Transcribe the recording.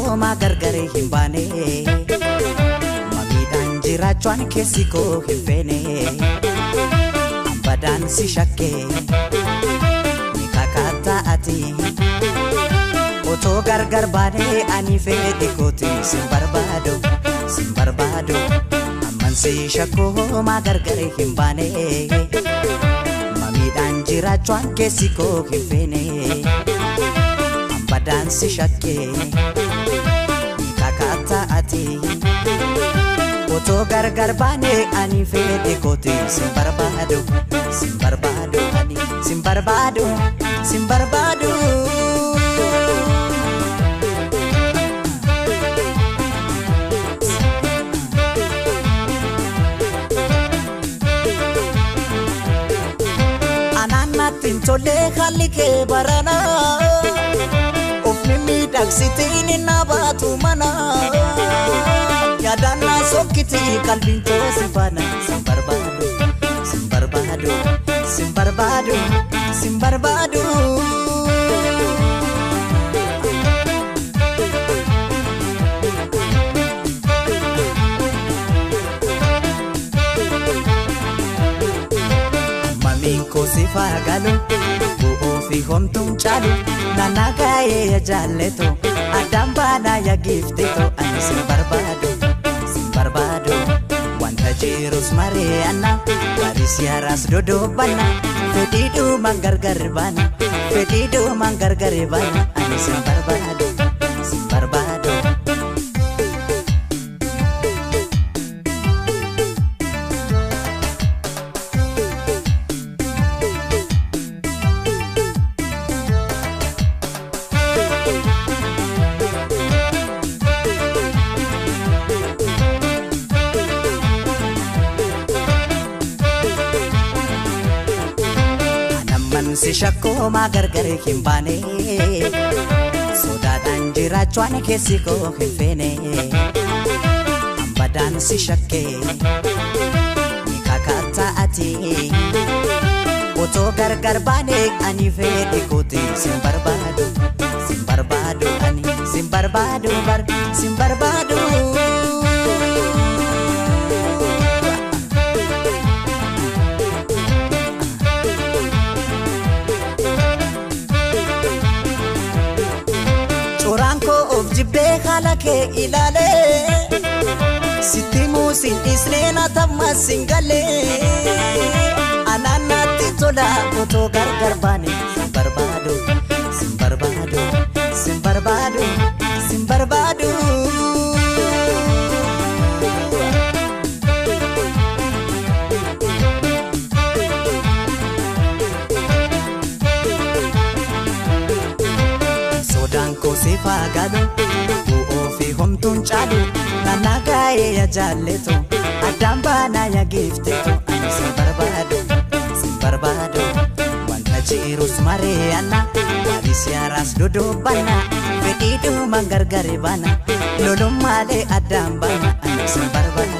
shakkoo maa gargar hin baane. Mamiidhaan jiraachuun keessi koo hin feene. Ambadaan si shakkee ni kakaataa ati. Otoo gargar baanee ani fedhi kooti sin barbaadu sin barbaadu. Amman si shakkoo maa gargar hin baane. Mamiidhaan jiraachuun keessi koo hin feene. Ambadaan si shakkee ni kakaataa ati. Otoo gargar baanee ani fedhi kooti sin barbaadu sin barbaadu ani sin barbaadu sin barbaadu. Anaan natti hin tolle haalli kee barana of mimmiidhagsitiin na baatu mana. Yaadaan na sokkiti qalbiin too si faana sin barbaadu sin barbaadu sin barbaadu sin barbaadu. Mamiin koo si faagalu bu'uu fi homtuun caalu naannaa gaa'ee ya jaalletu addaan baanaa ya giifteetu ani sin barbaadu sin barbaadu. Wanta jirus mari'anna gaaris yaaraas dodoobanna fedhiidhumaan gargar baana fedhiidhumaan gargar baana ani sin barbaadu sin barbaadu. Anamman si shakkoo maa gargar hin baane. Sodaadhaan jiraachuun keessi koo hin feene. Ambadaan si shakkee ni kakaataa ati. Otoo gargar baane ani fedhi kooti sin barbaadu sin barbaadu ani sin barbaadu bar sin barbaadu. Coraan koo of jibbee haala kee ilaalee sitti muusin dhiisnee na tammas hin galee. Anaan natti tola otoo gargar baane sin barbaadu sin barbaadu sin barbaadu sin barbaadu. Sodaan koo si faagalu bu'uu fi homtuun caalu naannaa gaa'ee ya jaalletu addaan baanaa ya giiftetu ani sin barbaadu sin barbaadu. Wanta jirus mari'anna gaaris yaaraas dodoobanna fedhiidhumaan gargar baana lolummaalee addaan baana ani sin barbaadu.